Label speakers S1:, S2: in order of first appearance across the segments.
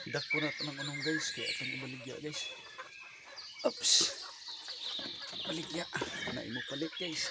S1: Dako na ito ng unong guys, kaya itong ibaligya guys. Oops! Baligya. Na imo palit guys.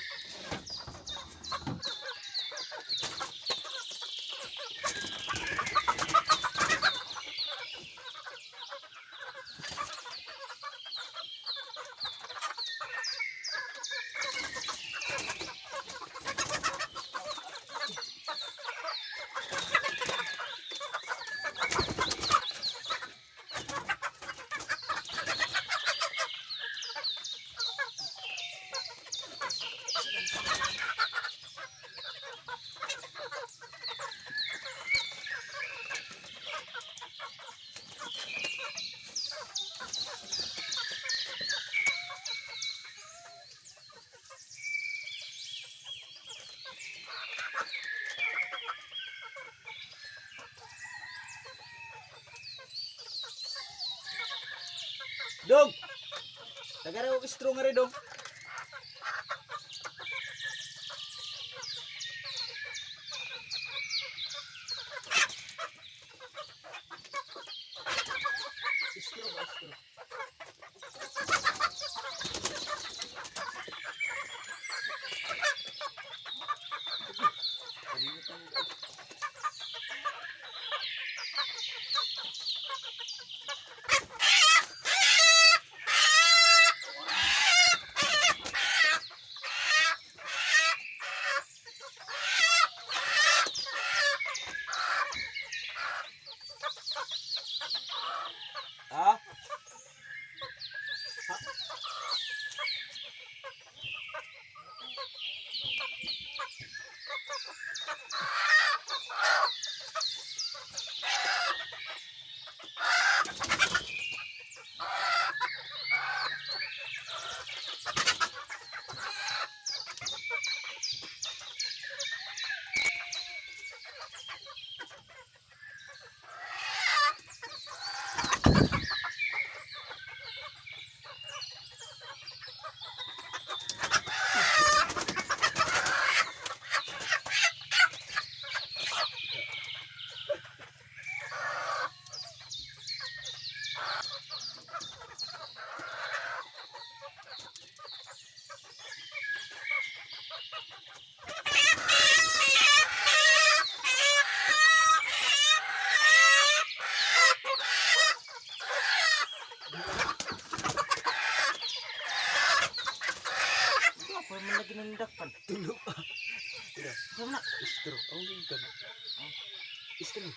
S1: Dong! Tagara ko strong nga rin, dong. Istro ba, istro? Ha?
S2: Pa man lagi nandakpan.
S1: Tulo pa.
S2: Sama na.
S1: Istro. Ang lingkad. Istro.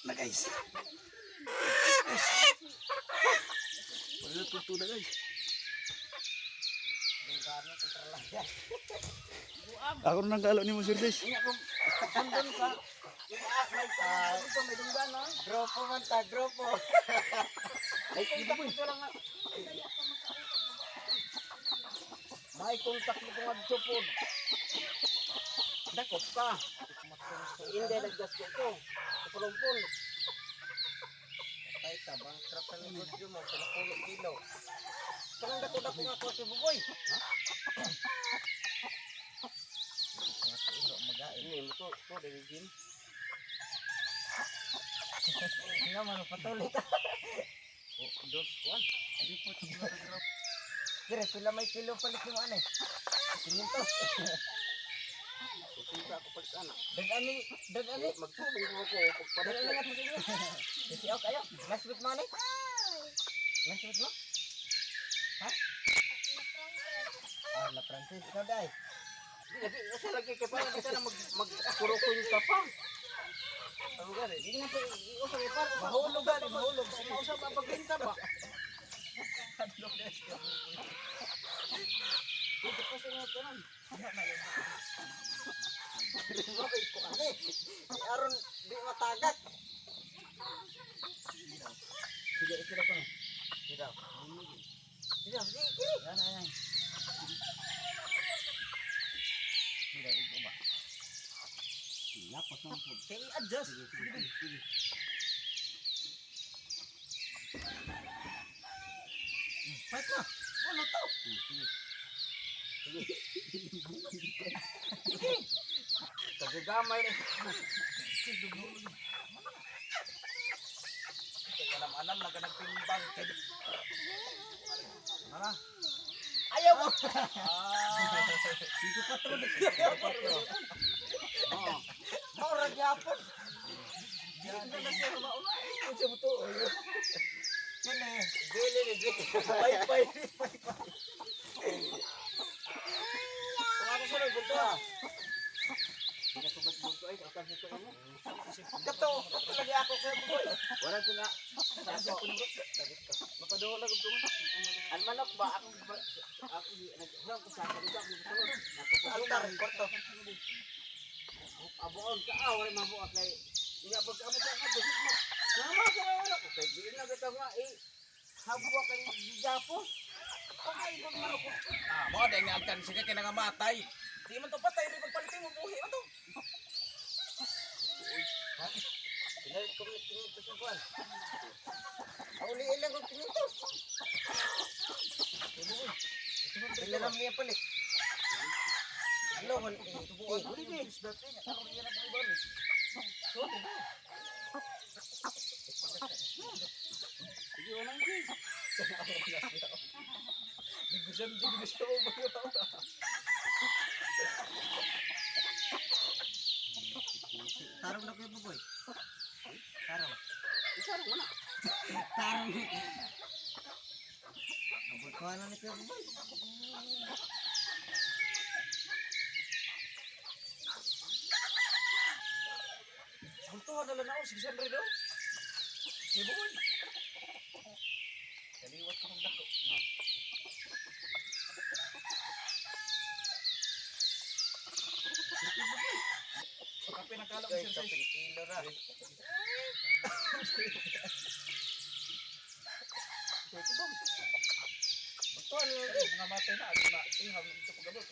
S1: Na guys. Guys. Wala tuto na guys. Ako na nang galo ni mo sir guys.
S2: Sundon ka. Grupo man ta, grupo.
S1: Ay, di ba boy?
S2: May kontak mo kung agsupod. Dakop ka. Hindi naggasto ko. Kapulumpon. Patay ka, bankrupt ang negosyo mo. Pinapulo kilo. Kanang dako-dako nga ako si Buboy. Ha? Ini mo to, to dari gym. Nga man patuloy ta. Oh, dos kuan. Kire pila may kilo palit nimo ani? 500. Kusita ako palit anak. Dagani, dagani. Magtubong ko ako pagpadako. Dagani nga po sa inyo. Kasi ako kayo. Last week man eh. Last week mo? Ha? Ah, na Francis, ikaw dai. Lagi, usa lagi kay para di ka na mag magkurukoy ka pa. Ano gani? Di na pa usa kay para mahulog gani, mahulog. Sa pa pagbenta ba? Dito pa sa mga tanan. Aron di matagat. Sige, ito na ko. Sige. Sige, sige. Yan, yan. Sige, ito ba?
S1: Lapas na po.
S2: Kaya i-adjust.
S1: Sige, sige.
S2: Fight na. Ano to?
S1: Sige.
S2: Sige. Kagagamay na.
S1: Kaya alam-alam na ka nagtimbang. Ano?
S2: Ayaw mo.
S1: Ah, 5-4. Oo.
S2: Maura gyapon. Di na na siya mauna.
S1: Unsa mo to?
S2: Kini, dili ni dili. Pay pay pay pay.
S1: Kung ako sunod bulto ah. Hindi ko ba't bulto ay akan sa to mo.
S2: Kato, kato lagi ako kay Buboy.
S1: Wala ko na. Sa ko nimo. Mapaduol lang ko. Ang manok ba ako ako naghulang ko sa dito ako sulod.
S2: Altar, kwarto.
S1: Abuon ka ah wala mabuak kay nya pag amo ka nga basit mo. Nama ka wala ko kay di na ka nga eh habwa kay gigapos. Pakain ko manok.
S3: Ah, mo dahil nga agkan siya kay nangamatay. Di man to patay, di pagpalitin mo buhi man to.
S2: Pinalit ko ng 500 ang kuwan. Uli ilang kong 500. Pila lang niya palit. Hello, 180.
S1: Sige, walang gi. Bigusan, bigusan mo ba yun?
S2: Tarong na kayo, Buboy. Tarong.
S1: Isarong mo na.
S2: Tarong. Nabulkuhan na ni Kuya Buboy.
S1: Bultuhan na lang ako, 600 daw. Ibon. Kaliwat ko ng dako. Kape na kala ko
S2: Guys,
S1: sir.
S2: kapin kilo ra.
S1: Bultuhan na lang. Mga matay na, agi na. Ihaw na ito pagabot.